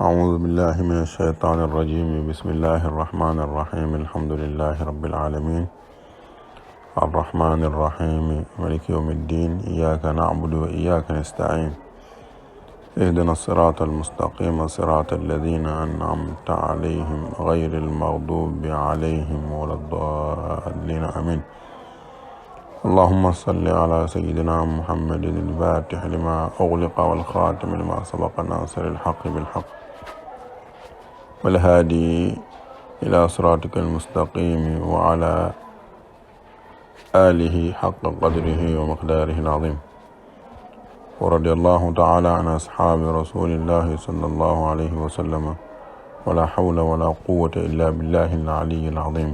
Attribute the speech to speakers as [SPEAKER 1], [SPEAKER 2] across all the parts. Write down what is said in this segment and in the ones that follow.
[SPEAKER 1] أعوذ بالله من الشيطان الرجيم. بسم الله الرحمن الرحيم. الحمد لله رب العالمين الرحمن الرحيم مالك يوم الدين. إياك نعبد وإياك نستعين. اهدنا الصراط المستقيم صراط الذين أنعمت عليهم غير المغضوب عليهم ولا الضالين آمين. اللهم صل على سيدنا محمد الفاتح لما أغلق والخاتم لما سبق ناصر الحق بالحق والهادي إلى صراطك المستقيم وعلى آله حق قدره ومقداره العظيم. ورضي الله تعالى عن أصحاب رسول الله صلى الله عليه وسلم ولا حول ولا قوة إلا بالله العلي العظيم.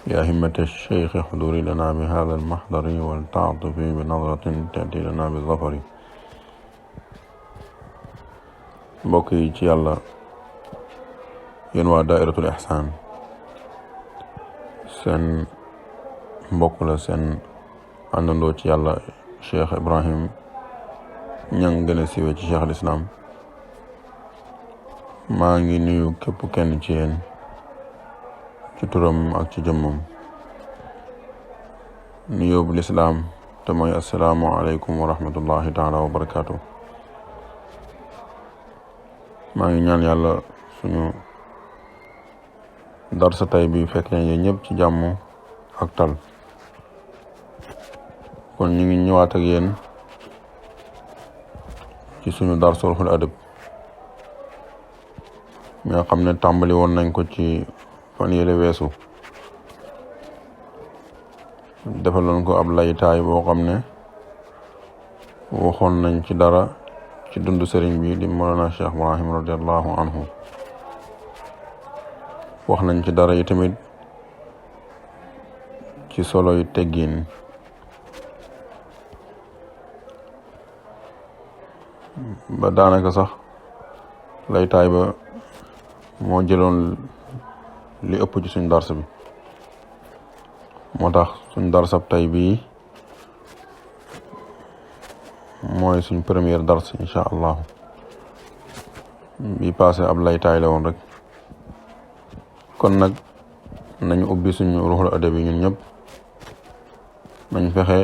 [SPEAKER 1] يا همة الشيخ احضري لنا بهذا المحضر ولتعطفي بنظرة تأتي لنا بالظفر. mbokk yi ci yàlla, yéen waa Daa'iratul Ihsaan, seen mbokk la seen àndandoo ci yàlla Cheikh Ibrahim Niang gën a siiwee ci Cheikh al Islam. maa ngi nuyu képp kenn ci yéen ci turam ak ci jëmmam, nuyoo bu lislaam te mooy assalaamu aleykum wa rahmatullahi taala wa barakaatu. maa ngi ñaan yàlla suñu darsa tay bi fekk nañ yéen ñëpp ci jàmm ak tal. kon ñu ngi ñëwaat ak yéen ci suñu darsul xul adab mi nga xam ne tàmbali woon nañ ko ci fan yële weesu. defaloon ko ab laytaay boo xam ne waxoon nañ ci dara ci dundu sëriñ bi di Mawlana Cheikh Ibrahim radiallahu anhu. wax nañ ci dara yi tamit ci solo yu teggiin. ba daanaka sax laytaay ba moo jëloon li ëpp ci suñ dars bi. moo tax suñ darsab tay bii mooy suñ première dars incha allah. bi passé ab laytaay la woon rek. kon nag nañu ubbi suñu ruuxul adab yi ñun ñëpp, nañ fexe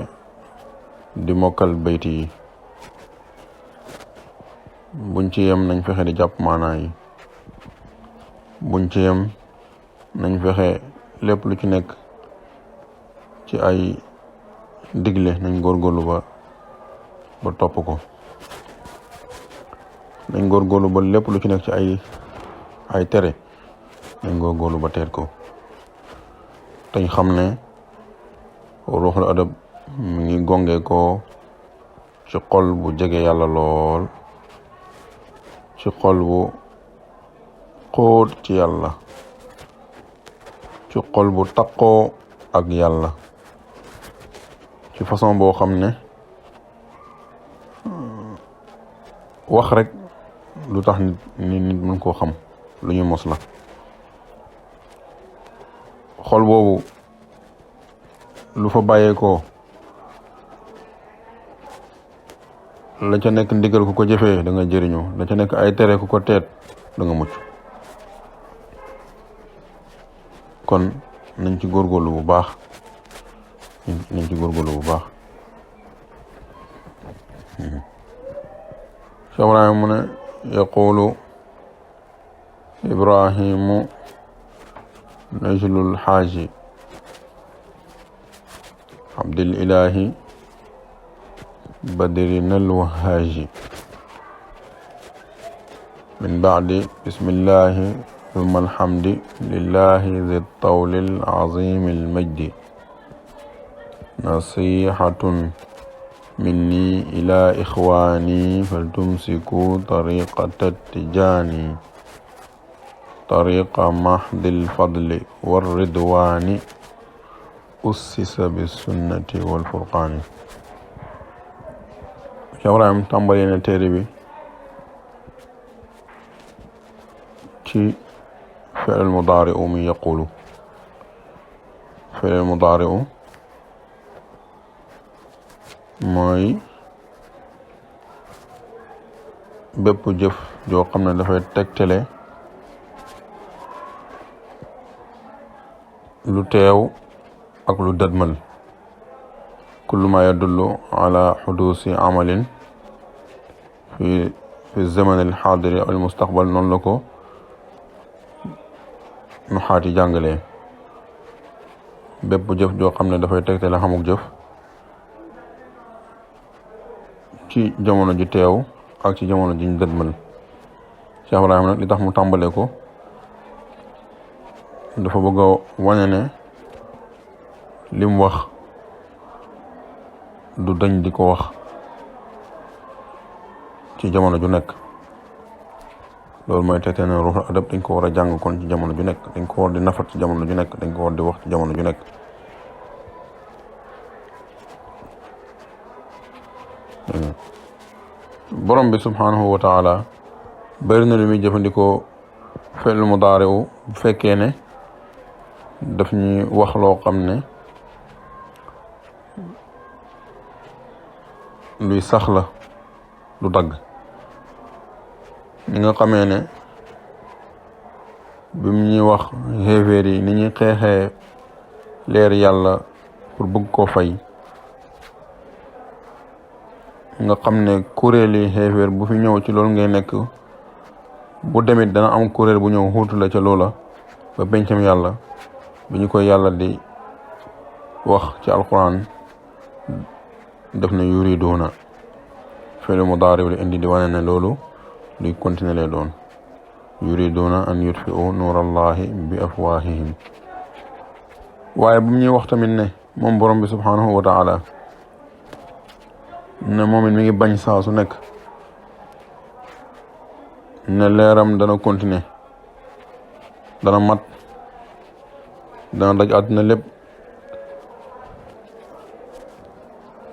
[SPEAKER 1] di mokkal bayti yi. buñ ci yem nañ fexe di jàpp maanaa yi. buñ ci yem nañ fexe lépp lu ci nekk ci ay digle nañ góorgóorlu ba topp ko. nañ góorgóorlu ba lépp lu ci nekk ci ay tere nañ góorgóorlu ba teet ko. teñ xam ne ruuxul adab mi ngi gonge ko ci xol bu jege yàlla lool, ci xol bu xóot ci yàlla, ci xol bu taqoo ak yàlla, ci façon boo xam ne wax rek lu tax nit mën koo xam, lu ñu mos la. xol boobu lu fa bàyyeekoo la ca nekk ndigal ku ko jëfee da nga jëriñu, la ca nekk ay tere ku ko teet da nga mucc. kon nañ ci góorgóorlu bu baax, nañ ci góorgóorlu bu baax. Cheikh Ibrahim mu ne yaqulu Ibrahimu najlul xaaji abdil ilahi badrinal wahaaji min baadi bismillahi thumma alhamdi lillahi zi tawlil azimil majdi nasihatun minni ila ixwani faltumsiku tariqata tijani tariqa mahdil fadli warridwani ussisa bisunnati walfurqani. Cheikh Ibrahim tàmbali na téere bi ci fi'l mudaari'u mi yaqulu. fi'l mudaari'u mooy bépp jëf joo xam ne dafay tegtale lu teew ak lu dëdmal kullu ma yadullu ala xuduusi amalin fi zaman al xaadiri al mustaqbal noonu la ko nu xaati jàngalee bépp jëf joo xam ne dafay tegtale xamuk jëf ci jamono ji teew ak ci jamono ji ñu dëdmal Cheikh Ibrahim nag li tax mu tàmbale ko dafa bëgg a wane ne lim wax du dañ di ko wax ci jamono ju nekk loolu mooy tegte ne ruuxul adab dañ ko war a jàng kon ci jamono ju nekk dañ ko war di nafat ci jamono ju nekk dañ ko war di wax ci jamono ju nekk borom bi subhanahu wa taala bari na lu muy jëfandikoo fi'l mudaari bu fekkee ne daf ñuy wax loo xam ne luy sax la du dagg ni nga xamee ne bi mu ñuy wax xéeféer yi ni ñuy xeexee leer yàlla pour bëgg koo fay nga xam ne kuréeli xéeféer bu fi ñëw ci loolu ngay nekk bu demit dana am kuréel bu ñëw xuutu la ca loola ba pencam yàlla bi ñu koy yàlla di wax ci alquran def na yuriduuna fi'l mudaari li indi di wane ne loolu luy continuer lay doon yuriduuna an yutfi'u nuurallahi bi afwaahihim waaye bu ñuy wax tamit ne moom borom bi subhanahu wa taala ne moom it mi ngi bañ saa su nekk ne leeram dana continuer dana mat dana daj àdduna lépp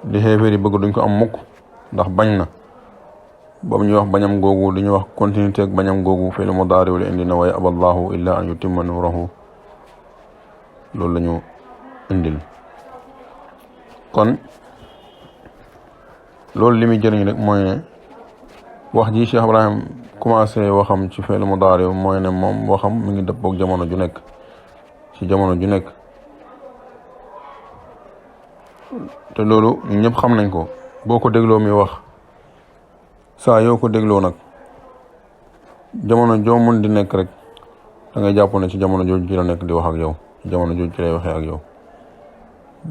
[SPEAKER 1] di xeeféer yi bëgg duñ ko am mukk ndax bañ na boobu ñuy wax bañam googu dañuy wax continuité ak bañam googu fi'l mudaari wala indi na waaye aballahu illa an yutimma nuurahu loolu la ñu indil kon loolu li muy jëriñ rek mooy ne wax ji Cheikh Ibrahim commencé waxam ci fi'l mudaari mooy ne moom waxam mi ngi dëppook jamono ju nekk ci jamono ju nekk te loolu ñun ñëpp xam nañ ko boo ko dégloo mi wax saa yoo ko dégloo nag jamono joo mun di nekk rek da ngay jàpp ne ci jamono jooju ci la nekk di wax ak yow ci jamono jooju ci lay waxee ak yow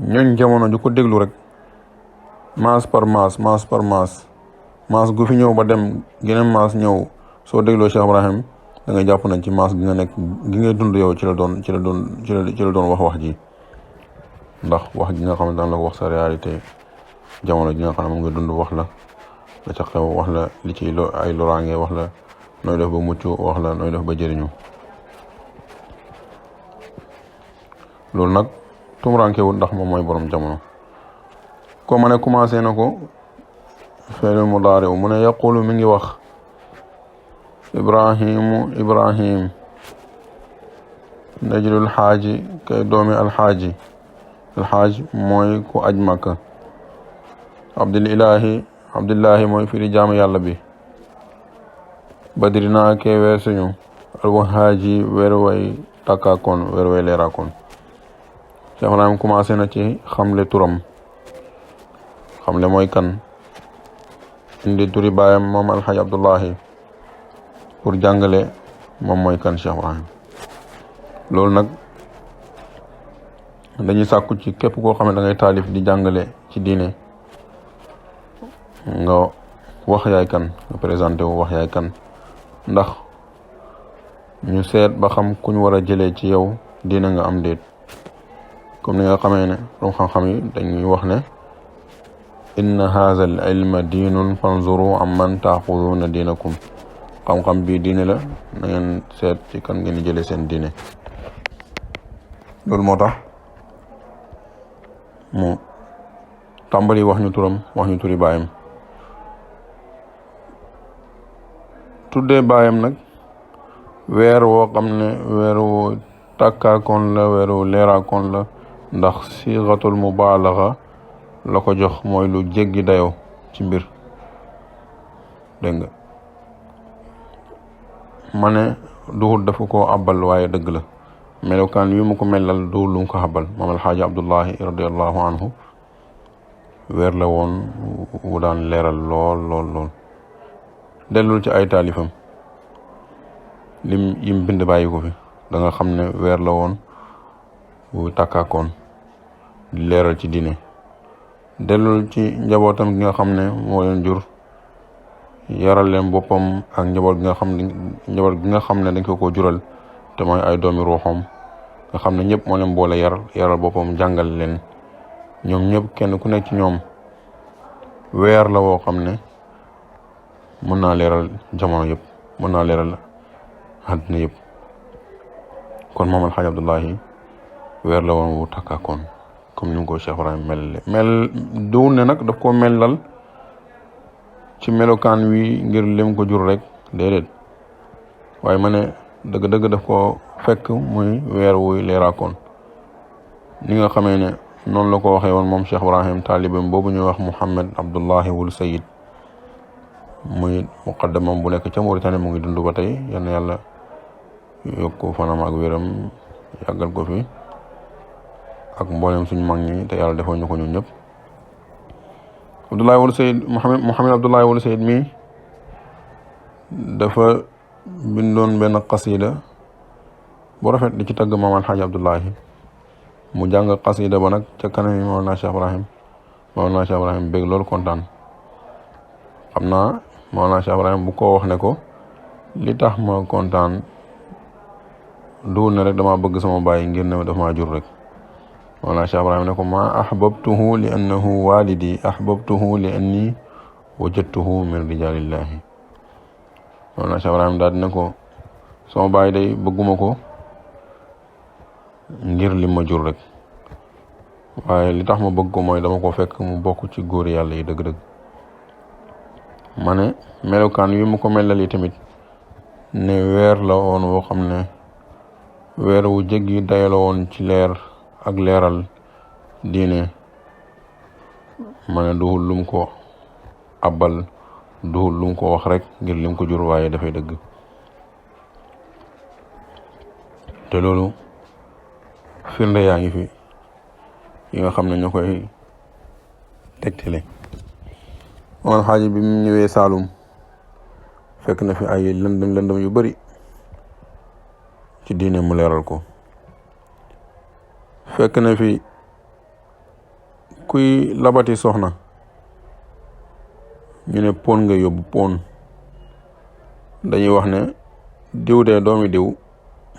[SPEAKER 1] ñooñ jamono ju ko déglu rek maas par maas maas gu fi ñëw ba dem geneen maas ñëw soo dégloo Cheikh Ibrahim da ngay jàpp ne ci maas gi nga nekk gi ngay dund yow ci la doon wax ji ndax wax ji nga xam ne daan la ko wax sa réalité jamono ji nga xam ne moom nga dund wax la ca xew wax la li ci ay loraange wax la nooy def ba mucc wax la nooy def ba jëriñu loolu nag tumurankewul ndax moom mooy borom jamono ko ma ne commencé na ko fi'l mudaari mu ne yaqulu mi ngi wax ibrahim najlul xaaji kay doomi alxaaji mooy ku aj Makka abdillahi mooy firi jaamu yàlla bi badrina ke weer suñu alwahaaji weer way takkaakoon weer way leeraakoon Cheikh Ibrahim commencé na ci xamle turam xamle mooy kan indi turi baayam moom alxaaj abdullahi pour jàngale moom mooy kan Cheikh Ibrahim loolu nag dañuy sàkku ci képp koo xam ne da ngay taalif di jàngale ci diine nga wax yaay kan nga présenté wu wax yaay kan ndax ñu seet ba xam kuñ war a jëlee ci yow diine nga am déet comme ni nga xamee ne borom xam-xam yi dañuy wax ne inna haza al ilma diinun fanzuru amman taaxuduuna diinakum xam-xam bii diine la na ngeen seet ci kan ngeen di jëlee seen diine loolu moo tax mu tàmbali wax ñu turam wax ñu turi baayam tuddee baayam nag weer woo xam ne weer wu tàkkaakoon la weer wu leeraakoon la ndax siixatul mubaalaxa la ko jox mooy lu jéggi dayoo ci mbir dégg nga ma ne duhul dafa ko abal waaye dëgg la melokaan wi mu ko melal duhul lu mu ko abal maam alxaaji Abdullahi radiallahu anhu weer la woon wu daan leeral lool dellul ci ay taalifam yim bind bàyyi ko fi da nga xam ne weer la woon wu tàkkaakoon di leeral ci diine dellul ci njabootam gi nga xam ne moo leen jur yaral leen boppam ak njaboot gi nga xam ne dañ ko jural te mooy ay doomi ruuxam nga xam ne ñëpp moo leen boole yaral boppam jàngal leen ñoom ñëpp kenn ku nekk ci ñoom weer la woo xam ne mën naa leeral jamono yëpp mën naa leeral àddina yëpp kon moom alxaaj Abdullahi weer la woon wu takkaakoon comme ni mu ko Cheikh Ibrahim mel duwul ne nag daf ko melal ci melokaan wi ngir lim ko jur rek déedéet waaye ma ne dëgg-dëgg daf ko fekk muy weer wuy leeraakoon ni nga xamee ne noonu la ko waxee woon moom Cheikh Ibrahim taalibam boobu ñuy wax Muhammad Abdullahi wul Sayid muy muqaddamam bu nekk ca Mauritanie mu ngi dund ba tey yal na yàlla yokk fanam ak wéram yàggal ko fi ak mboolem suñu mag ñi te yàlla defal ñu ko ñun ñëpp Abdullahi wul Sayid Muhammad Abdullahi wul Sayid mi dafa bindoon benn qasida bu rafet di ci tagg maam alxaaji Abdullahi mu jàng qasida ba nag ca kanam yi Mawlana Cheikh Ibrahim bég loolu kontaan xam naa Mawlana Cheikh Ibrahim bu ko wax ne ko li tax ma kontaan duwul ne rek dama bëgg sama baay ngir ne dafa maa jur rek Mawlana Cheikh Ibrahim ne ko ma ahbabtuhu li annahu walidi ahbabtuhu li anni wajadtuhu min rijalillahi Mawlana Cheikh Ibrahim daal ne ko sama baay day bëgguma ko ngir li ma jur rek waaye li tax ma bëgg ko mooy dama ko fekk mu bokk ci góor yàlla yi dëgg-dëgg ma ne melokaan wi mu ko melal yi tamit ne weer la woon woo xam ne weer wu jéggi dayo la woon ci leer ak leeral diine ma ne duhul lum ko abal duhul lum ko wax rek ngir lim ko jur waaye dafay dëgg te loolu firnde yaa ngi fi yi nga xam ne ñoo koy tegtale moom xaaji bi mu ñëwee Saalum fekk na fi ay lëndëm yu bari ci diine mu leeral ko fekk na fi kuy labati soxna ñu ne pon nga yóbbu pon dañuy wax ne diw dee doomi diw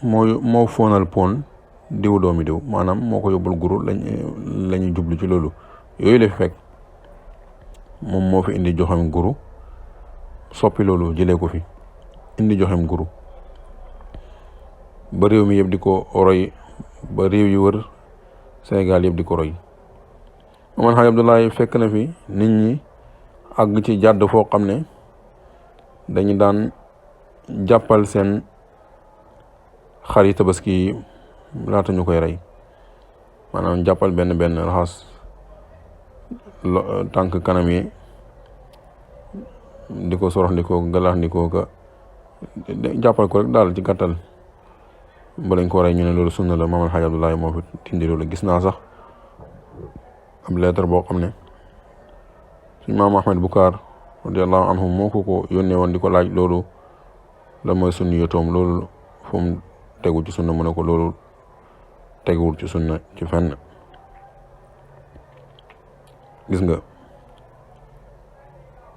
[SPEAKER 1] moo foonal pon diw doomi diw maanaam moo ko yóbbul guru lañu jublu ci loolu yooyu la fi fekk moom moo fi indi joxem guru soppi loolu jëlee ko fi indi joxem guru ba réew mi yëpp di ko roy ba réew yu wër Sénégal yëpp di ko roy Maam Alxaaji Abdullahi fekk na fi nit ñi àgg ci jàdd foo xam ne dañu daan jàppal seen xar yi tabaski yi laata ñu koy rey maanaam jàppal benn raxas tànk kanam yi di ko sorox ndikoo galax ndikoo ka jàppal ko rek daal ci gàttal ba lañ ko rey ñu ne loolu sunna la Maam Alxaaji Abdullahi moo fi tindi loolu gis naa sax ab lettre boo xam ne suñ maam Ahmed Bukaar radiallahu anhu moo ko yónnee woon di ko laaj loolu la mooy sunni yotoom loolu fu mu tegu ci sunna mu ne ko loolu teguwul ci sunna ci fenn gis nga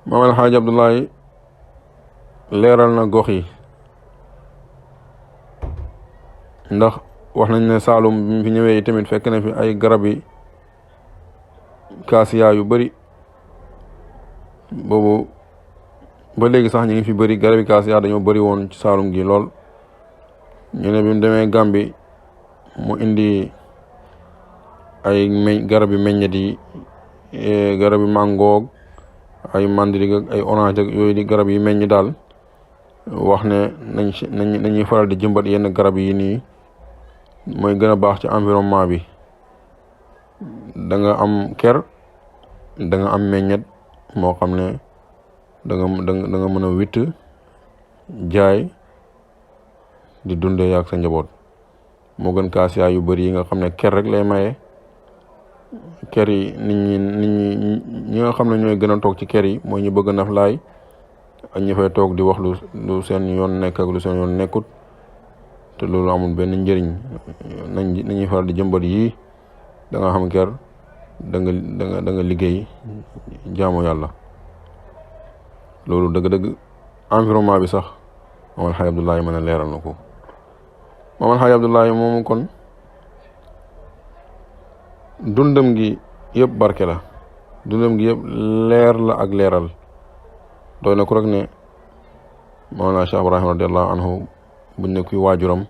[SPEAKER 1] Maam Alxaaji Abdullahi leeral na gox yi ndax wax nañ ne Saalum bi mu fi ñëwee tamit fekk na fi ay garab yi kaasiya yu bari boobu ba léegi sax ñu ngi fi bari garab yi kaasiya dañoo bari woon ci Saalum gi lool ñu ne bi mu demee Gàmbi mu indi ay garab yi meññet yi garab yi mangoog ay mandirig ak ay orange ak yooyu di garab yi meññ daal wax ne nañuy faral di jëmbat yenn garab yi nii mooy gën a baax ci environnement bi da nga am ker da nga am meññet moo xam ne da nga mën a witt jaay di dundee ak sa njaboot moo gën kaasiyaa yu bëri yi nga xam ne ker rek lay maye. ker yi ñi nga xam ne ñooy gën a toog ci ker yi mooy ñu bëgg naflaay ak ñi fay toog di wax lu seen yoon nekk ak lu seen yoon nekkut te loolu amul benn njëriñ. nañuy faral di jëmbat yii da nga xam ker da nga liggéey jaamu yàlla. loolu dëgg-dëgg environnement bi sax Maam Alxaaji Abdullahi mën a leeral na ko. Maam Alxaaji Abdullahi moomu kon dundam gi yëpp barke la, dundam gi yëpp leer la ak leeral. doy na ko rek ne Mawlana Cheikh Ibrahim radiallahu anhu buñ ne kuy waajuram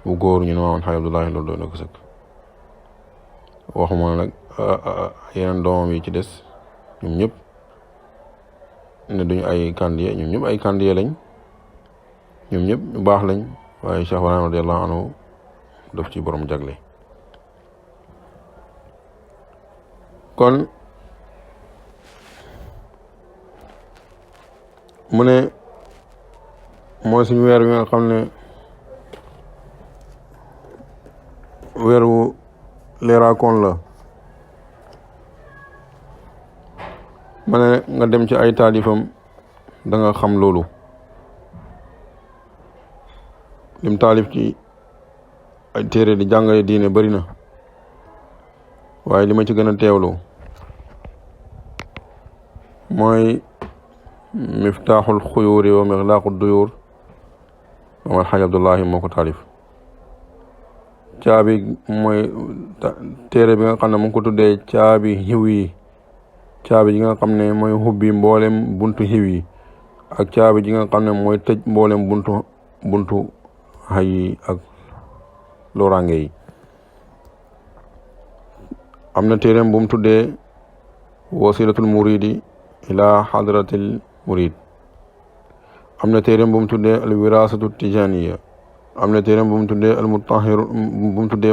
[SPEAKER 1] bu góor ñu ne Maam Alxaaji Abdullahi loolu doy na ko sëkk. waxuma nag yeneen doomam yi ci des ñoom ñëpp ne duñu ay kandiye, ñoom ñëpp ay kandiye lañ, ñoom ñëpp ñu baax lañ, waaye Cheikh Ibrahim radiallahu anhu daf ci borom jagle. kon mu ne mooy suñu weer wi nga xam ne weeru leeraakoon la. ma ne nga dem ci ay taalifam da nga xam loolu. lim taalif ci ay téere di jàngale diine bari na, waaye li ma ci gën a teewlu mooy miftaaxul xuyuuri wa mixlaaqu duyuur. Maam Alxaaji Abdullahi moo ko taalif. caabi mooy téere bi nga xam ne mu ngi ko tuddee caabi xiw yi, caabi ji nga xam ne mooy hubbi mboolem buntu xiw yi, ak caabi ji nga xam ne mooy tëj mboolem buntu xay yi ak loraange yi. am na téereem bu mu tuddee wasilatul muridi ila hadratil murid. am na téereem bu mu tuddee al wirasatu tijaniya. am na téereem bu mu tuddee al mutahhir bu mu tuddee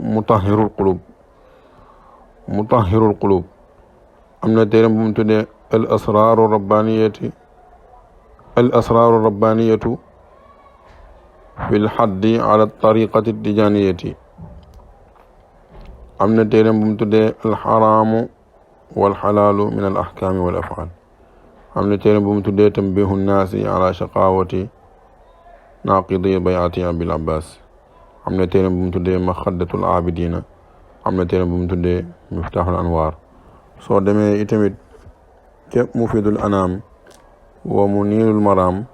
[SPEAKER 1] mutahhirul qulub. am na téereem bu mu tuddee al asraru rabbaniyatu fil haddi ala tariqati tijaniyati. am na téereem bu mu tuddee al xaraamu wal xalaalu min al ahkaami wal afaal. am na téereem bu mu tuddee tambihu nnaasi ala shaqaawati naaqidi bayati abil abbas. am na téereem bu mu tuddee maxaddatul abidina. am na téereem bu mu tuddee miftaaxul anwaar. soo demee itamit ca mufidul anaam wa muniirul maraam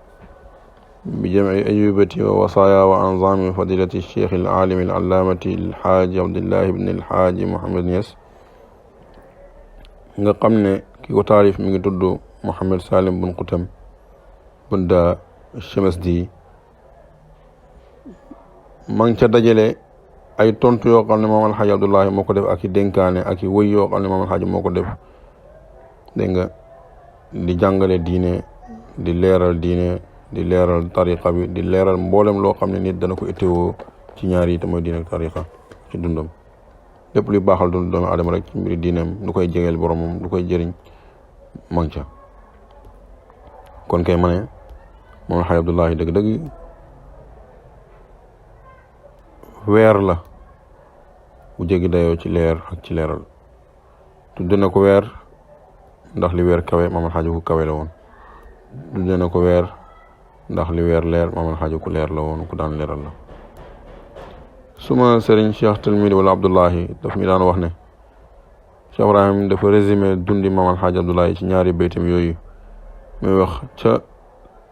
[SPEAKER 1] bi jamci ajubati wa wasaaya wa anzaami fadilati cheikh al aalimi al allaamati alxaaji abdillahi ibn alxaaji Muhammad Niass nga xam ne ki ko taarif mi ngi tudd Muhammad Salim bun Qutam bunda Chemesdi. ma ngi ca dajale ay tontu yoo xam ne Maam Alxaaji Abdullahi moo ko def ak i dénkaane ak i wëy yoo xam ne Maam Alxaaji moo ko def, dégg nga, di jàngale diine, di leeral diine, di leeral tariqa bi, di leeral mboolem loo xam ne nit dana ko itteewoo ci ñaar yi te mooy diine ak tariqa ci dundam. lépp luy baaxal dund doomu adama rek ci mbiri diineem, lu koy jegeel boromam, lu koy jëriñ ma ngi ca. kon kay ma ne Maam Alxaaji Abdullahi dëgg-dëgg weer la bu jéggi dayoo ci leer ak ci leeral. tudde na ko weer ndax li weer kawe, Maam Alxaaji ku kawe la woon. tudde na ko weer ndax li weer leer, Maam Alxaaji ku leer la woon, ku daan leeral la. suma sëriñ Cheikh Tilmidi wala Abdullahi daf ñu daan wax ne Cheikh Ibrahim dafa résumé dundi Maam Alxaaji Abdullahi ci ñaari baytam yooyu muy wax ca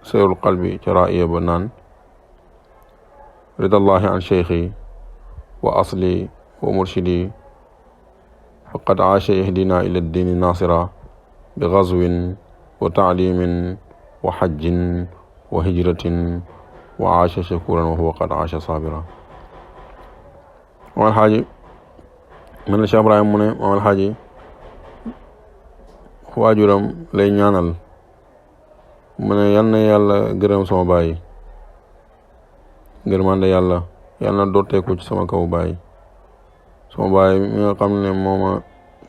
[SPEAKER 1] seyrul qalbi ca raaya ba naan ridallahi an cheikhi wa asli wa murshidi faqad aasha yahdina ila ddini nasira bi gazwin wa taalimin wa hajjin wa hijratin wa aasha shakuran wa huwa qad aasha sabira. Maam Alxaaji man la Cheikh Ibrahim mu ne Maam Alxaaji waajuram lay ñaanal mu ne yal na yàlla gërëm sama baay, ngërmande yàlla na dooteeku ci sama kaw baay. sama baay mi nga xam ne mooma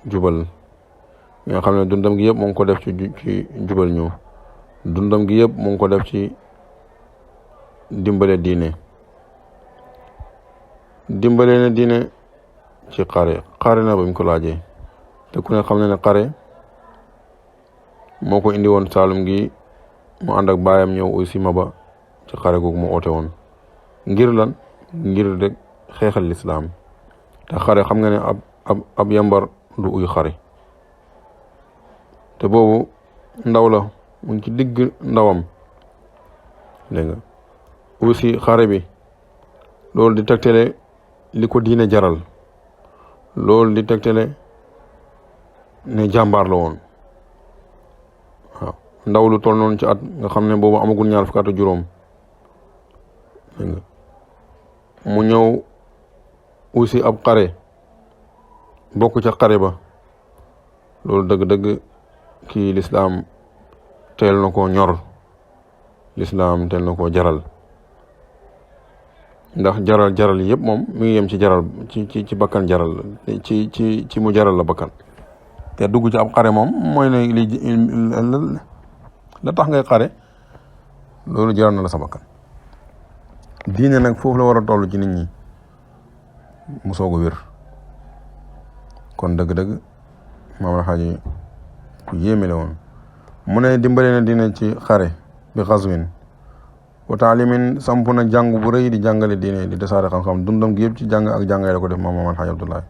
[SPEAKER 1] jubal, mi nga xam ne dundam gi yëpp mu ngi ko def ci jubal ñu, dundam gi yëpp mu ngi ko def ci dimbale diine ci xare na bañ ko laajee te ku ne xam ne xare moo ko indi woon Saalum gi mu ànd ak baayam ñëw aussi Maba ci xare googu mu oote woon ngir lan ngir rek xeexal lislaam te xare xam nga ne ab yambar du uy xare te boobu ndaw la mu ngi ci digg ndawam dégg nga aussi xare bi loolu di tegtale li ko diine jaral loolu di tegtale ne jàmbaar la woon waaw ndaw lu toll noonu ci at nga xam ne boobu amagul ñaar fukki at ak juróom dégg nga mu ñëw aussi ab xare bokk ca xare ba loolu dëgg-dëgg kii lislaam teel na koo ñor lislaam teel na koo jaral ndax jaral yëpp moom mi ngi yem ci jaral ci bakkan jaral ci mu jaral la bakkan te dugg ci ab xare moom mooy ne la tax ngay xare loolu jaral na la sa bakkan diine nag foofu la war a toll ci nit ñi mu soog a wér kon dëgg-dëgg Maam Alxaaji ku yéeme la woon mu ne dimbale na diine ci xare bi xaswin wa taalimin samp na jàng bu rëy di jàngale diine di tasaare xam-xam dundam gi yëpp ci jàng ak jàngale la ko def moom Maam Alxaaji Abdoulaye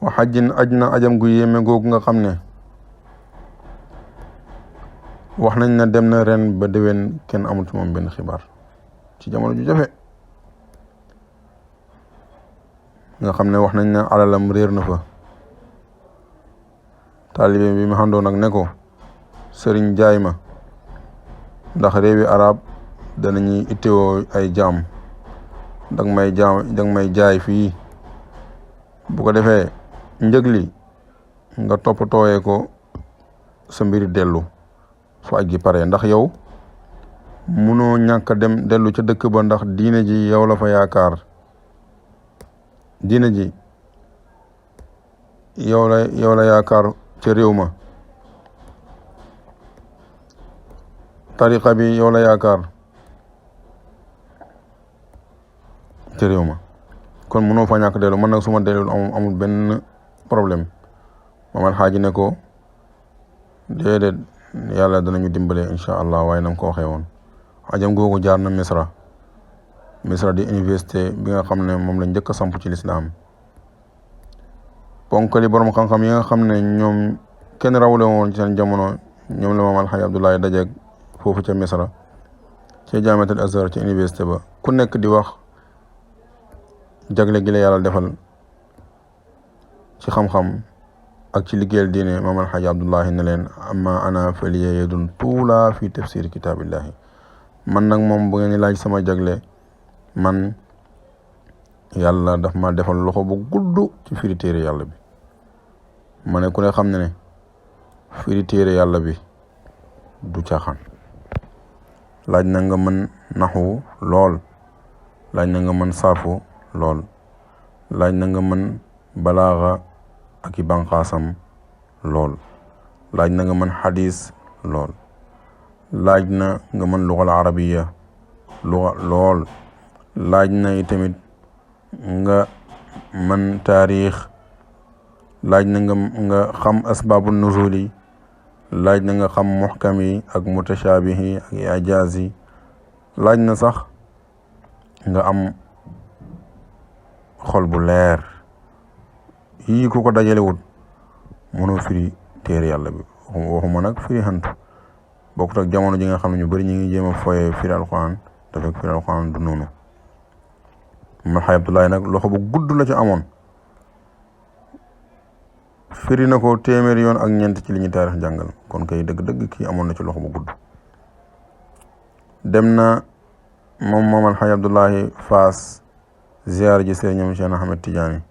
[SPEAKER 1] wa xajjin aj na ajam gu yéeme googu nga xam ne wax nañ na dem na ren ba déwén kenn amul ci moom benn xibaar ci jamono ju jafe nga xam ne wax nañ ne alalam réer na fa taalibe bi mu xàndoon nag ne ko sëriñ jaay ma ndax réewi arab danañuy ittewoo ay jaam dang may jaay fii bu ko defee njëg li nga toppatooyee ko sa mbiri dellu fu aj gi pare ndax yow munoo ñàkk dem dellu ca dëkk ba ndax diine ji yow la fa yaakaar diine ji yow la yaakaar ca réew ma tariqa bi yow la yaakaar ca réew ma kon munoo fa ñàkk dellu man nag suma dellu amul benn problème Maam Alxaaji ne ko déedéet yàlla danañu dimbale incha allah waaye nam ko waxee woon ajam googu jaar na Misra di université bi nga xam ne moom la njëkk a samp ci lislaam ponkali borom xam-xam yi nga xam ne ñoom kenn rawle woon ci seen jamono ñoom la Maam Alxaaji Abdoulaye dajeeg foofu ca Misra ca jaamiatul Azhar ci université ba ku nekk di wax jagle gi la yàlla defal ci xam-xam ak ci liggéeyal diine Maam Alxaaji Abdoulaye ne leen amma ana faliya yadun tuula fi tafsir kitaabillahi man nag moom bu ngeen di laaj sama jagle man yàlla daf ma defal loxo bu gudd ci firi téere yàlla bi ma ne ku ne xam ne firi téere yàlla bi du caaxaan laaj na nga mën naxu lool laaj na nga mën sarfu lool laaj na nga mën balaaxa ak i banqaasam lool laaj na nga mën xadis lool laaj na nga mën lugal arabiya lool laaj na tamit nga mën taarix laaj na nga xam asbaabu nuzul yi laaj na nga xam muxkam yi ak mutashaabih yi ak ijaaz yi laaj na sax nga am xol bu leer yii ku ko dajalewut mënoo firi téere yàlla bi waxuma nag firi xantu bokkut ak jamono ji nga xam ne ñu bëri ñu ngi jéem a foye firi alquran te fekk firi alquran du noonu Maam Alxaaji Abdoulaye nag loxo bu gudd la ci amoon firi na ko téeméeri yoon ak ñeent ci li ñu taarix jàngal kon kay dëgg-dëgg kii amoon na ci loxo bu gudd dem na moom Maam Alxaaji Abdoulaye Faas ziyaar ji sëriñam Cheikh Ahmed Tidiane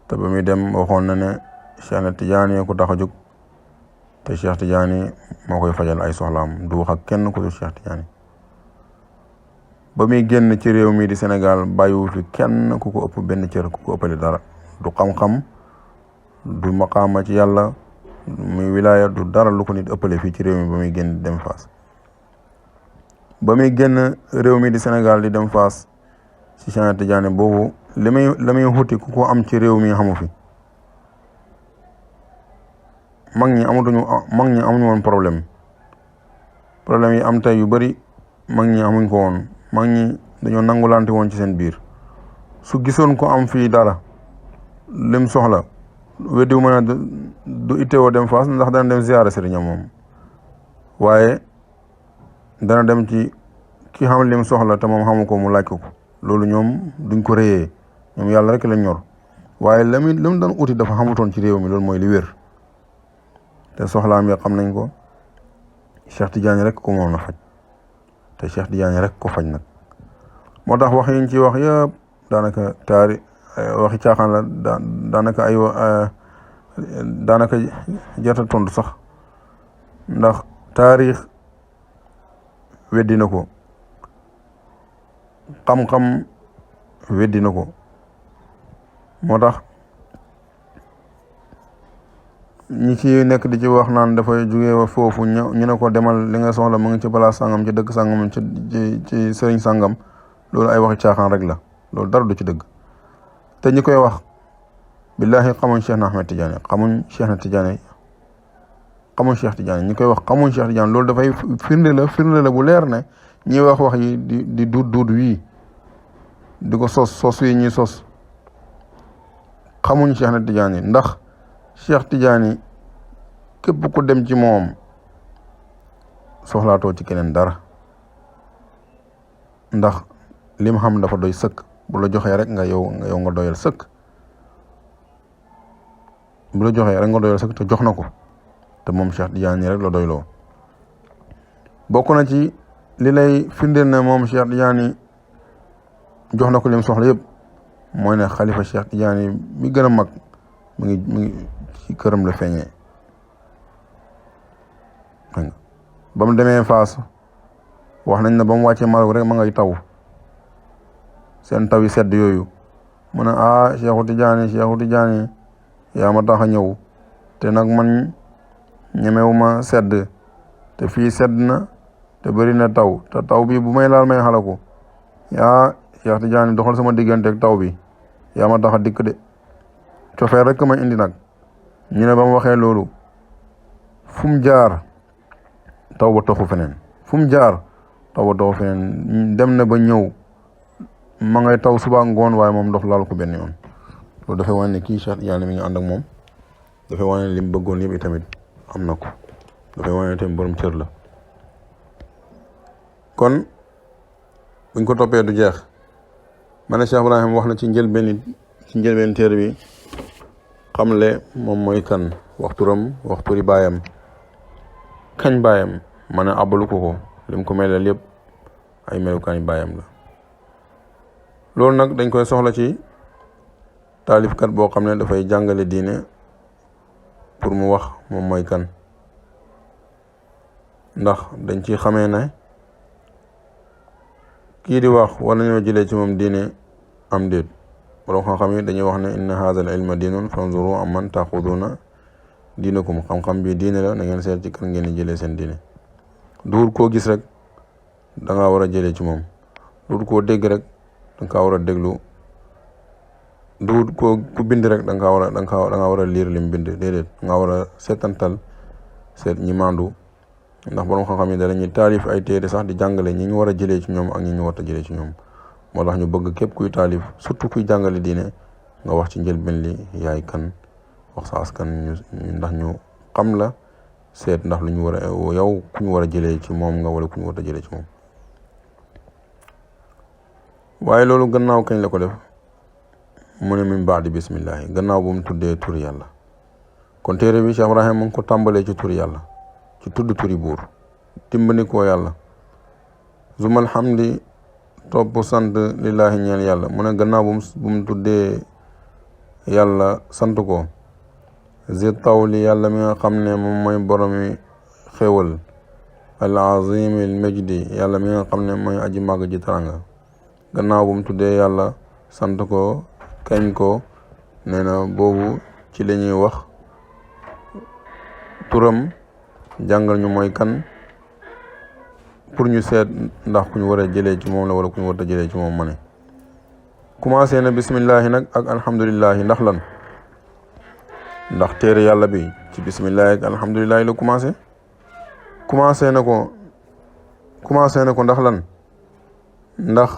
[SPEAKER 1] te ba muy dem waxoon na ne Cheikh Ahmed Tidiane ko tax a jóg te Cheikh Tidiane moo koy fajal ay soxlaam du wax ak kenn ku dul Cheikh Tidiane ba muy génn ci réew mi di Sénégal bàyyiwu fi kenn ku ko ëpp benn cër ku ko ëppale dara du xam-xam du maqaama ci yàlla muy wilaya du dara lu ko nit ëppale fii ci réew mi ba muy génn dem Faas ba muy génn réew mi di Sénégal di dem Faas ci Cheikh Tidiane boobu la muy xuti ku ko am ci réew mi xamu fi mag ñi amuñu woon problème yi am tey yu bari mag ñi amuñ ko woon mag ñi dañoo nangulante woon ci seen biir su gisoon ko am fii dara lim soxla weddiwu ma ne du ittewoo dem Faas ndax dana dem ziyaara sëriñam moom waaye dana dem ci ki xam lim soxla te moom xamu ko mu laaj ko loolu ñoom duñ ko réyee ñoom yàlla rek lañ ñor waaye la mu doon uti dafa xamutoon ci réew mi loolu mooy li wér te soxlaam ya xam nañ ko Cheikh Tidiane rek ko moom na faj te Cheikh Tidiane rek ko faj nag moo tax wax yiñ ci wax yëpp daanaka waxi caaxaan la daanaka jarta tontu sax ndax taarix weddi na ko xam-xam weddi na ko moo tax ñi ci nekk di ci wax naan dafay jóge foofu ñu ne ko demal li nga soxla mu ngi ci place sangam ci dëkk sangam ci sëriñ sangam loolu ay waxi caaxaan rek la loolu dara du ci dëgg te ñi koy wax billahi xamuñ Cheikh na Ahmed Tidiane xamuñ Cheikh na Tidiane xamuñ Cheikh Tidiane ñi koy wax xamuñ Cheikh Tidiane loolu dafay firnde la bu leer ne ñi wax yi di duut wii di ko sos yi ñuy sos xamuñ Cheikh na Tidiane ndax Cheikh Tidiane képp ku dem ci moom soxlaatoo ci keneen dara ndax lim xam dafa doy sëkk bu la joxee rek yow nga doyal sëkk bu la joxee rek nga doyal sëkk te jox na ko te moom Cheikh Tidiane rek la doyloo bokk na ci li lay firndeel ne moom Cheikh Tidiane jox na ko lim soxla yëpp mooy ne xalifa Cheikh Tidiane mi gën a mag mi ngi ci këram la feeñee ba mu demee Faas wax nañ ne ba mu wàccee Maroc rek ma ngay taw seen taw yi sedd yooyu mu ne Cheikhu Tidiane yaa ma tax a ñëw te nag man ñemewuma sedd te fii sedd na te bëri na taw te taw bi bu may laal may xalaku Cheikh Tidiane doxal sama diggante ak taw bi yaa ma tax a dikk de cofeer rek ma indi nag ñu ne ba mu waxee loolu fu mu jaar taw ba toxu feneen dem na ba ñëw ma ngay taw suba ngoon waaye moom ndox laal ko benn yoon loolu dafay wane ne kii Cheikh Tidiane mi ngi ànd ak moom dafay wane ne li mu bëggoon yëpp itamit am na ko dafay wane ne tamit borom cër la kon buñ ko toppee du jeex ma ne Cheikh Ibrahim wax na ci njëlbeen téere bi xamle moom mooy kan waxturam waxturi baayam kañ baayam ma ne abalu ko lim ko melal yëpp ay melukaani baayam la loolu nag dañ koy soxla ci taalifkat boo xam ne dafay jàngale diine pour mu wax moom mooy kan ndax dañ ci xamee ne kii di wax war nañoo jëlee ci moom diine am déet borom xam-xam yi dañuy wax ne inna haadha al ilma diinun fanzuru amman taaxuduuna diinakum xam-xam bi diine la na ngeen seet ci kan ngeen di jëlee seen diine duur koo gis rek da ngaa war a jëlee ci moom duur koo dégg rek da nga kaa war a déglu duur koo ku bind rek da nga war a liir lim bind déedéet da nga war a seetantal seet ñi maandu ndax borom xam-xam yi dañuy taalif ay téere sax di jàngale ñi ñu war a jëlee ci ñoom ak ñi ñu war a jëlee ci ñoom moo tax ñu bëgg képp kuy taalif surtout kuy jàngale diine nga wax ci njëlbeen li yaay kan wax sa askan ndax ñu xam la seet ndax lu ñu war a yow ku ñu war a jëlee ci moom nga wala ku ñu war a jëlee ci moom waaye loolu gannaaw kañ la ko def mu ne min baadi bismillahi gannaaw bu mu tuddee turi yàlla kon téere bi Cheikh Ibrahim mu ngi ko tàmbalee ci turi yàlla ci tudd turi buur dimbali ko yàlla zumal hamdi topp sant lillahi ñeel yàlla mu ne gannaaw bu mu tuddee yàlla sant ko zi tawli yàlla mi nga xam ne moom mooy boromi xéwal al azim al majdi yàlla mi nga xam ne mooy aji màgg ji taranga gannaaw bu mu tuddee yàlla sant ko kañ ko nee na boobu ci la ñuy wax turam jàngal ñu mooy kan pour ñu seet ndax ku ñu war a jëlee ci moom la wala ku ñu war a jëlee ci moom ma ne commencé na bismillahi nag ak alhamdulillahi ndax lan ndax téere yàlla bi ci bismillahi ak alhamdulillahi la commencé na ko ndax lan ndax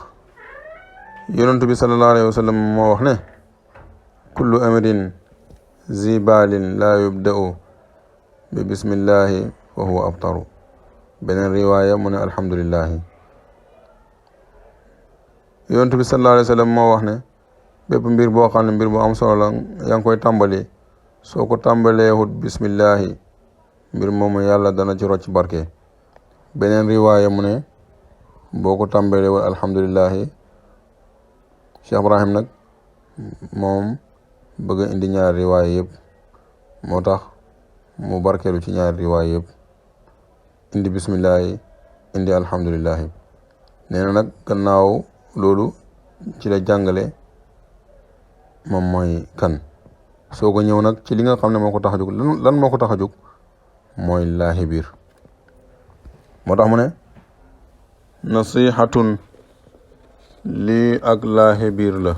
[SPEAKER 1] yonent bi sallallahu alayhi wa sallam moo wax ne kullu amrin zibalin laa yubda'u bi bismillahi fa huwa abtaru beneen riwaaya mu ne alhamdulillahi yonent bi sallallahu alayhi wa sallam moo wax ne bépp mbir boo xam ne mbir bu am solo la yaa ngi koy tàmbali soo ko tàmbalee wut bismillahi mbir moomu yàlla dana ci rocc barke beneen riwaaya mu ne boo ko tàmbalee wut alhamdulillahi Cheikh Ibrahim nag moom bëgg a indi ñaari riwaaya yëpp moo tax mu barkeelu ci ñaari riwaaya yëpp indi bismillahi indi alhamdulillahi nee na nag gannaaw loolu ci la jàngale moom mooy kan soo ko ñëw nag ci li nga xam ne moo ko tax a jóg lan moo ko tax a jóg mooy laahi biir moo tax mu ne nasihatun lii ak laahi biir la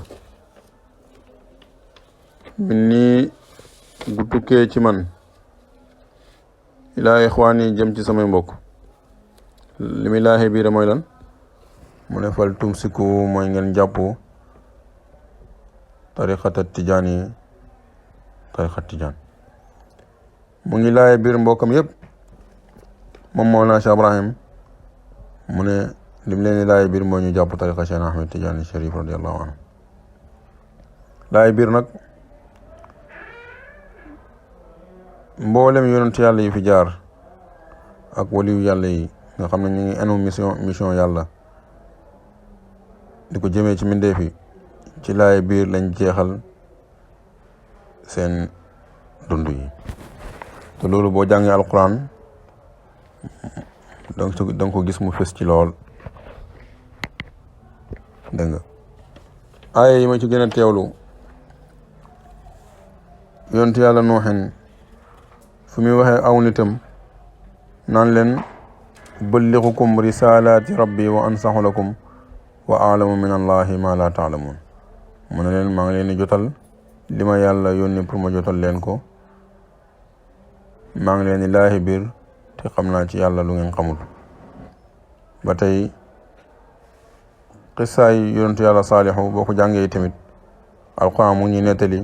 [SPEAKER 1] min nii gu tukkee ci man ilaa ixwaani jëm ci samay mbokk li muy laahi biir mooy lan mu ne fal tumsiku mooy ngeen jàpp tariqata tijaan mu ngi laaye biir mbokkam yëpp moom Mawlana Cheikh Ibrahim mu ne lim leen di laaye biir moo ñu jàpp tariqa Cheikh Ahmed Tidiane Chérif radiallahu anhu laaye biir nag mboolem yonent yàlla yi fi jaar ak waliyu yàlla yi nga xam ne ñu ngi enu mission yàlla di ko jëmee ci mbindeef yi ci laaye biir lañ jeexal seen dund yi te loolu boo jàngee alquran danga ko gis mu fës ci lool dégg nga aaya yi ma ci gën a teewlu yonent yàlla nooxen fu muy waxee aw nitam naan leen uballighukum risalaati rabbi wa ansahu lakum wa aalamu min allahi ma la taalamuun mu ne leen maa ngi leen di jotal li ma yàlla yónni pour ma jotal leen ko maa ngi leen di laahi biir te xam naa ci yàlla lu ngeen xamul ba tey xissaay yonentu yàlla saalixu boo ko jàngee tamit alquran mu ngi nettali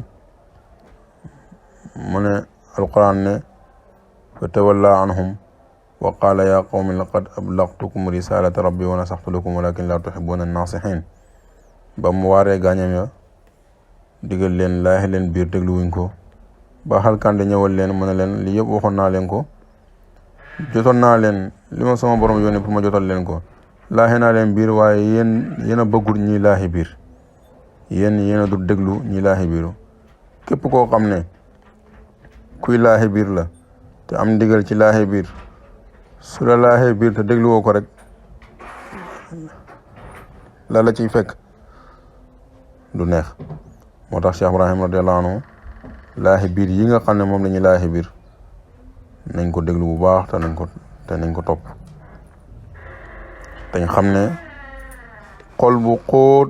[SPEAKER 1] mu ne alquran ne fa tawalla anhum wa qaala ya qawmi laqad ablagtukum risalata rabbi wa nasaxtu lakum walakin la tuhibbuna annasihin ba mu waaree gaañam ya digal leen laaxe leen biir dégluwuñ ko ba xalkande ñëwal leen mu ne leen li yëpp waxoon naa leen ko jotoon naa leen li ma sama borom yónni pour ma jotal leen ko laaxe naa leen biir waaye yéen a bëggul ñi laaxi biir yéen a du déglu ñi laaxi biiru képp koo xam ne kuy laaxi biir la te am ndigal ci laaxi biir su la laaxee biir te dégluwoo ko rek la ciy fekk du neex moo tax Cheikh Ibrahim radiallahu anhu laaxi biir yi nga xam ne moom la ñuy laaxi biir nañ ko déglu bu baax te nañ ko topp dañ xam ne xol bu xóot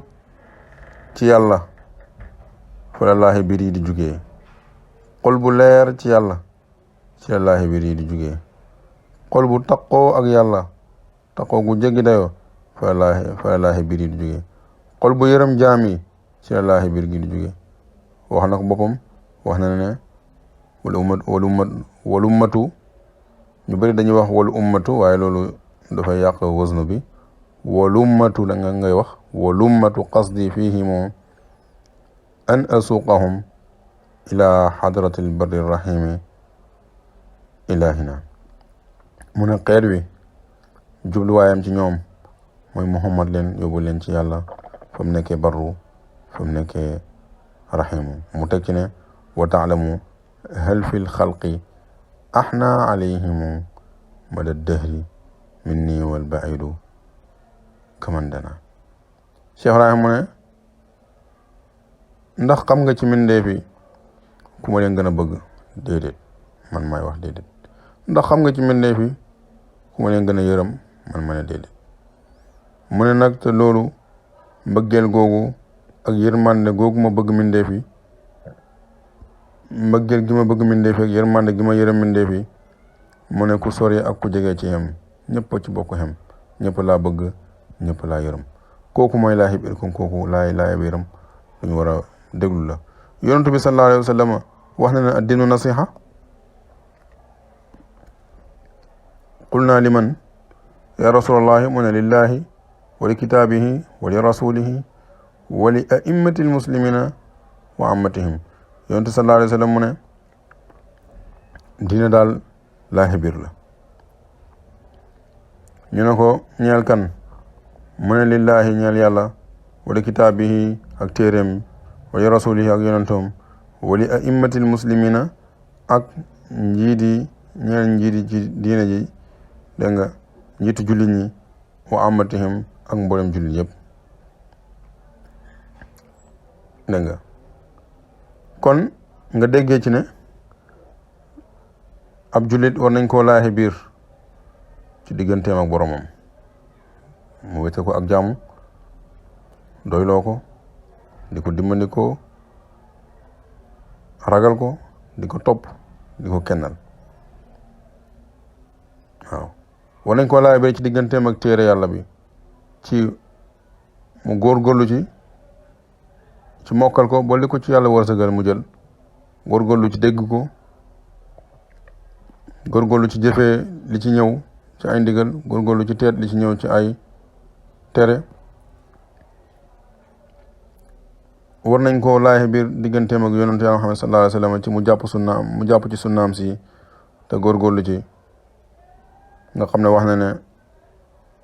[SPEAKER 1] ci yàlla fu la laaxi biir yi di jugee xol bu leer ci yàlla ci la laaxi biir yi di jugee xol bu taqoo ak yàlla taqoo gu jéggi dayoo fa la laaxi biir yi di jugee xol bu yërëm jaam yi ci la laaxi biir gi di jugee wax na ko boppam wax na ne wal ummatu ñu bëri dañuy wax wal ummatu waaye loolu dafay yàq waznu bi wal ummatu la nga ngay wax wal ummatu qasdi fihimu an asuqahum ila hadrati albarri rahimi ilahina mu ne xeet wi jubluwaayam ci ñoom mooy Muhammad leen yóbbu leen ci yàlla fa mu nekkee barru fa mu nekkee rahimu mu teg ci ne wa taalamu hal fi lxalqi ahna alayhimu mada dahri minni wal baidu kamandana Cheikh Ibrahim mu ne ndax xam nga ci mbindeef yi ku ma leen gën a bëgg déedéet man maay wax déedéet ndax xam nga ci mbindeef yi ku ma leen gën a yërëm man ma ne déedéet mu ne nag te loolu mbëggeel googu ak yërmande googu ma bëgg mindeef yi mbëggeel gi ma bëgg mindeef yi ak yërmande gi ma yërëm mindeef yi mu ne ku sori ak ku jege ci xem ñëpp ci bokk xem ñëpp laa bëgg ñëpp laa yërëm kooku mooy laa biir kon kooku laa biiram lu ñu war a déglu la yonentu bi sallallahu alayhi wa sallam wax na ne addinu nasiha qulna liman ya rasulallahi mu ne lillahi wa li kitaabihi wa li rasulihi wa li a'immati almuslimina wa ammatihim yonentu sallallahu alayhi wa sallam mu ne diine daal laa biir la ñu ne ko ñeel kan mu ne lillahi ñeel yàlla wa li kitaabihi ak téeréem wa li rasulihi ak yonentoom wa li a'immatil muslimina ak njiidi ñeel njiidi ci diine ji dégg nga njiitu jullit ñi wa ammatihim ak mboolem jullit yëpp dégg nga kon nga déggee ci ne ab jullit war nañ koo laaxe biir ci digganteem ak boromam mu wete ko ak jàmm doyloo ko di ko dimbandikoo ragal ko di ko topp di ko kennal waaw war nañ koo laaxe biir ci digganteem ak téere yàlla bi ci mu góorgóorlu ci mokkal ko ba li ko ci yàlla wërsëgal mu jël góorgóorlu ci dégg ko góorgóorlu ci jëfee li ci ñëw ci ay ndigal góorgóorlu ci teet li ci ñëw ci ay tere war nañ koo laaxe biir digganteem ak yonentu Yàlla Muhammad sallallahu alayhi wa sallam ci mu jàpp ci sunnaam si te góorgóorlu ci nga xam ne wax na ne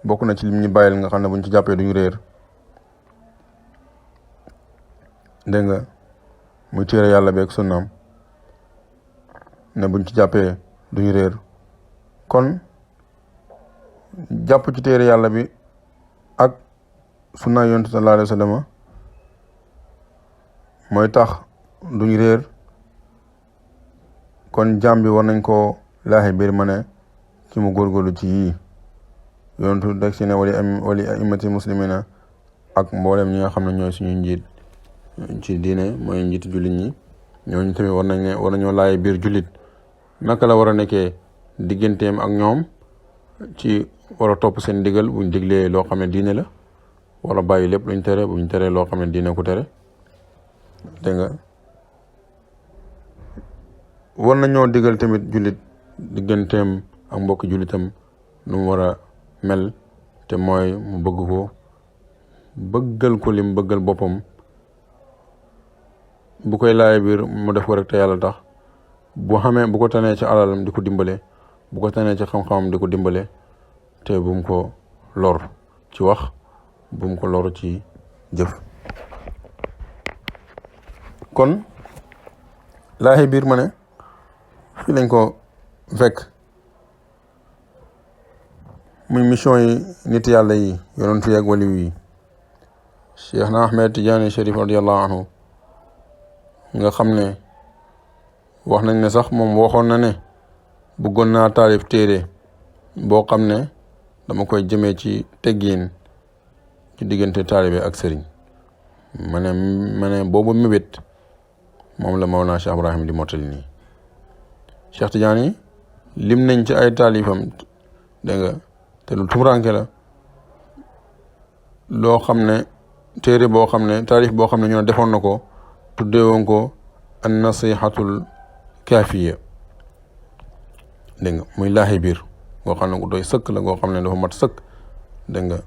[SPEAKER 1] bokk na ci lim ñu bàyyil nga xam ne buñ ci jàppee duñu réer dégg nga muy téere yàlla bi ak sunnaam ne buñ ci jàppee duñu réer kon jàpp ci téere yàlla bi ak sunna yonent sallallahu alayhi wa sallam mooy tax duñu réer kon jaam bi war nañ koo laaxe biir ma ne ci mu góorgóorlu ci yii yonentu deg si ne wali a'immati muslimina ak mboolem ñi nga xam ne ñooy suñu njiit ci diine mooy njiitu jullit ñi ñooñu tamit war nañoo laaye biir jullit naka la war a nekkee digganteem ak ñoom ci war a topp seen digal buñ diglee loo xam ne diine la wala bàyyi lépp luñ tere buñ tere loo xam ne diine ku tere dégg nga war nañoo digal tamit jullit digganteem ak mbokki jullitam nu mu war a mel te mooy mu bëgg ko bëggal ko lim bëggal boppam bu koy laaye biir mu def ko rek te yàlla tax bu xamee bu ko tanee ci alalam di ko dimbale bu ko tanee ci xam-xamam di ko dimbale te bu mu ko lor ci wax bu mu ko lor ci jëf kon laaxe biir ma ne fii lañ ko fekk muy mission yi nit yàlla yi yonentu yi ak waliyu yi Cheikh na Ahmed Tidiane Chérif radiallahu anhu nga xam ne wax nañ ne sax moom waxoon na ne bëggoon naa taalif téere boo xam ne dama koy jëmee ci teggiin ci diggante taalibe ak sëriñ ma ne boobu mébét moom la Mawlana Cheikh Ibrahim di mottali nii Cheikh Tidiane lim nañ ci ay taalifam dégg nga te lu tumuranke la loo xam ne téere boo xam ne taalif boo xam ne ñoo defoon na ko tuddee woon ko an nasihatul kaafiya dégg nga muy laaxi biir goo xam ne gu doy sëkk la goo xam ne dafa mat sëkk dégg nga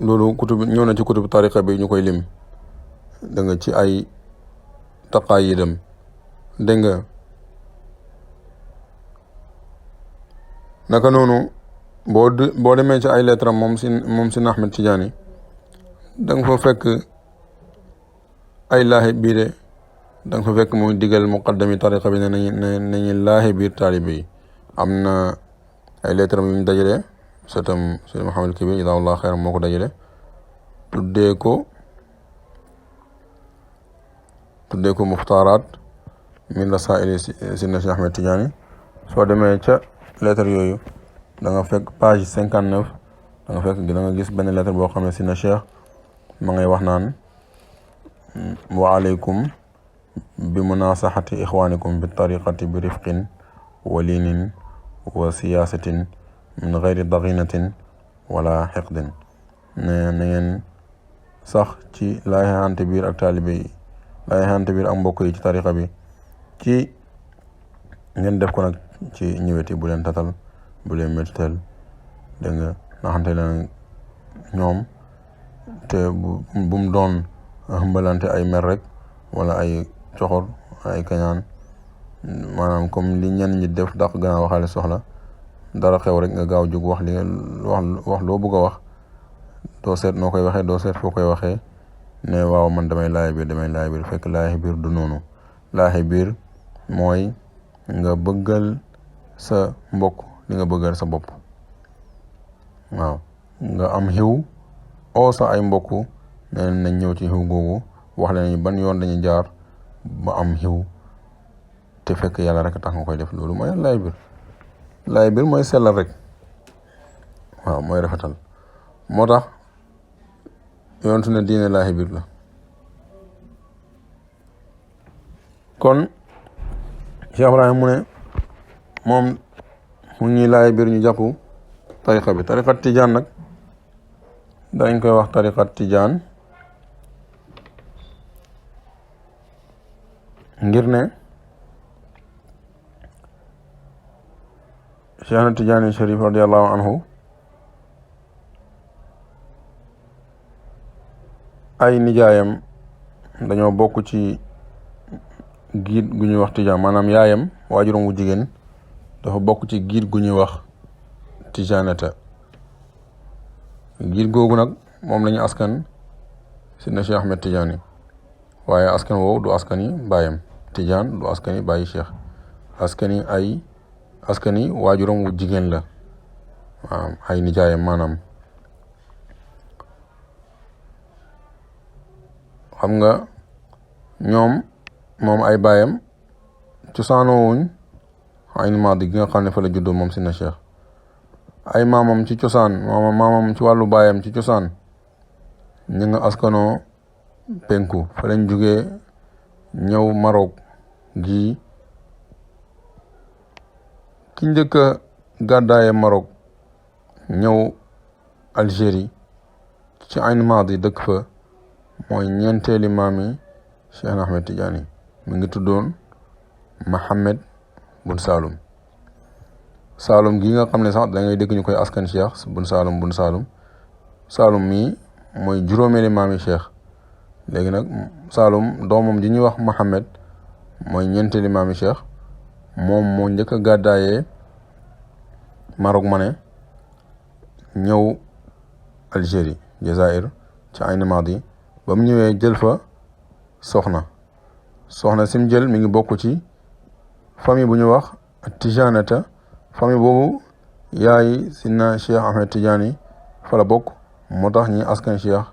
[SPEAKER 1] loolu ñëw na ci kutub tariqa bi ñu koy lim dégg nga ci ay taqaayidam dégg nga naka noonu boo demee ci ay lettre am moom si Ahmed Tidiane da nga fa fekk ay laaxi biire da nga fa fekk muy digal muqaddami tariqa bi ne nañu laaxi biir taalibe yi am na ay lettre am yu ñu dajale sëtam Seydi Mouhamed Kibir jazaahullahu xayran moo ko dajale tuddee ko muxtaaraat min rasaa'ili Sidna Cheikh Ahmed Tidiane soo demee ca lettre yooyu da nga fekk page 59 da nga fekk da nga gis benn lettre boo xam ne si na cheikh ma ngay wax naan wa alaykum bi munasaxati ixwanikum bi tariqati bi rifqin wa liinin wa siyaasatin min gayri daghinatin wala xiqdin ne na ngeen sax ci laayxante biir ak taalibe yi laayxante biir ak mbokk yi ci tariqa bi ci ngeen def ko nag ci ñëweti bu leen tatal bu leen méttal dégg nga naxante leen ñoom te bu mu doon xëmbalante ay mer rek wala ay coxor ay kañaan maanaam comme li ñenn ñi def dàq gannaaw waxaale soxla dara xew rek nga gaaw jóg wax li wax loo bëgg a wax doo seet noo koy waxee doo seet foo koy waxee ne waaw man damay laay biir fekk laay biir du noonu laay biir mooy nga bëggal sa mbokk li nga bëggal sa bopp waaw nga am xiw oo sa ay mbokk ne nañ ñëw ci xiw googu wax leen ban yoon dañuy jaar ba am xiw te fekk yàlla rek tax nga koy def loolu mooy laay biir mooy sellal rek waaw mooy rafetal moo tax yoontu ne diine laay biir la kon Cheikh Ibrahim mu ne moom mu ngi laay biir ñu jàpp tariqa bi tariqat tijaan nag dañ koy wax tariqat tijaan ngir ne Cheikh na Tijaani Sharif radiallahu anhu ay nijaayam dañoo bokk ci giid gu ñuy wax tijaan maanaam yaayam waajuram wu jigéen dafa bokk ci giid gu ñuy wax tijaanata giid googu nag moom lañu askan Sidna Cheikh Ahmed Tijaani waaye askan woowu du askani baayam tijaan du askani bàyyi cheikh askani waajuram wu jigéen la waaw ay nijaayam maanaam xam nga moom ay baayam cosaanoo wuñ Aynu Maadi gi nga xam ne fa la juddoo moom Sidna Cheikh ay maamam ci cosaan maamam ci wàllu baayam ci cosaan ñu nga askanoo penku fa lañ jugee ñëw Maroc gi ki njëkk a gàddaaye Maroc ñëw Algérie ci Aynu Maadi dëkk fa mooy ñeenteeli maami Cheikh Ahmed Tidiane mi ngi tuddoon Mohammed bun Saalum gi nga xam ne sax da ngay dégg ñu koy askan Cheikh bun Saalum mii mooy juróomeeli maami Cheikh léegi nag Saalum doomam ji ñuy wax Mohammed mooy ñeenteeli maami Cheikh moom moo njëkk a gàddaayee Maroc ma ne ñëw Algérie Jazaïr ci Aynu Maadi ba mu ñëwee jël fa soxna sim jël mi ngi bokk ci famille bu ñu wax Tijanata famille boobu yaay Sidna Cheikh Ahmed Tidiane fa la bokk moo tax ñi askan Cheikh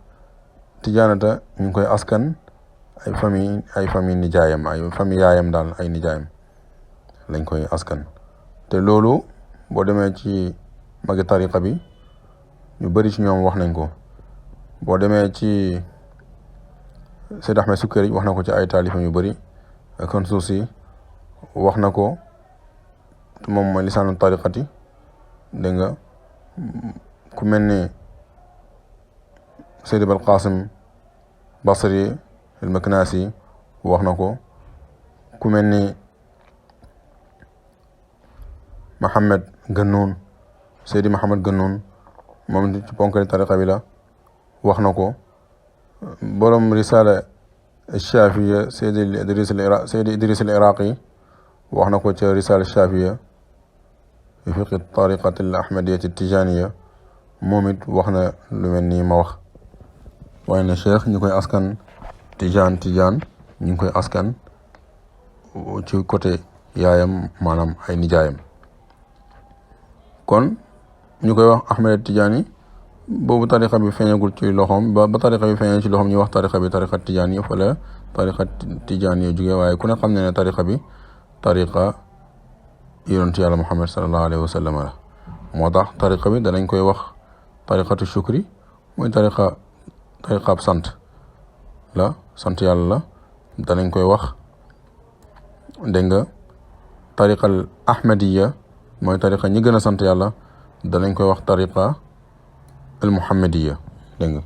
[SPEAKER 1] Tijanata ñu ngi koy askan ay famille nijaayam ay famille yaayam daal ay nijaayam lañ koy askan te loolu boo demee ci magi tariqa bi ñu bëri ci ñoom wax nañ ko boo demee ci Seyd Ahmed Sukkari wax na ko ci ay taalifam yu bëri kon suusi wax na ko te moom mooy lisaanu tariqati dégg nga ku mel ni Seyd Abul Qasim Basri al Maknasi wax na ko ku mel ni Mohammed Gannoun Seydi Mohammed Gannoun moom ci ponkali tariqa bi la wax na ko borom risala Shafiya Seydi Idris al Iraqi wax na ko ca risala Shafiya fi fiqi tariqati al ahmadiyati tijaniya moom it wax na lu mel nii ma wax waaye ne cheikh ñu koy askan tijaan ñu ngi koy askan ci côté yaayam maanaam ay nijaayam kon ñu koy wax Ahmed Tidiane boobu tariqa bi feeñagul ci loxoom ba tariqa bi feeñee ci loxoom ñu wax tariqa bi tariqa Tidiane yi fa la tariqa Tidiane yi jógee waaye ku ne xam ne ne tariqa bi tariqa yonent yàlla Muhammad sallallahu alayhi wa sallam la moo tax tariqa bi danañ koy wax tariqatu shukri mooy tariqaab sant la sant yàlla la danañ koy wax dégg nga tariqal ahmadiya mooy tariqa ñi gën a sant yàlla danañ koy wax tariqa al muhammadiya dégg nga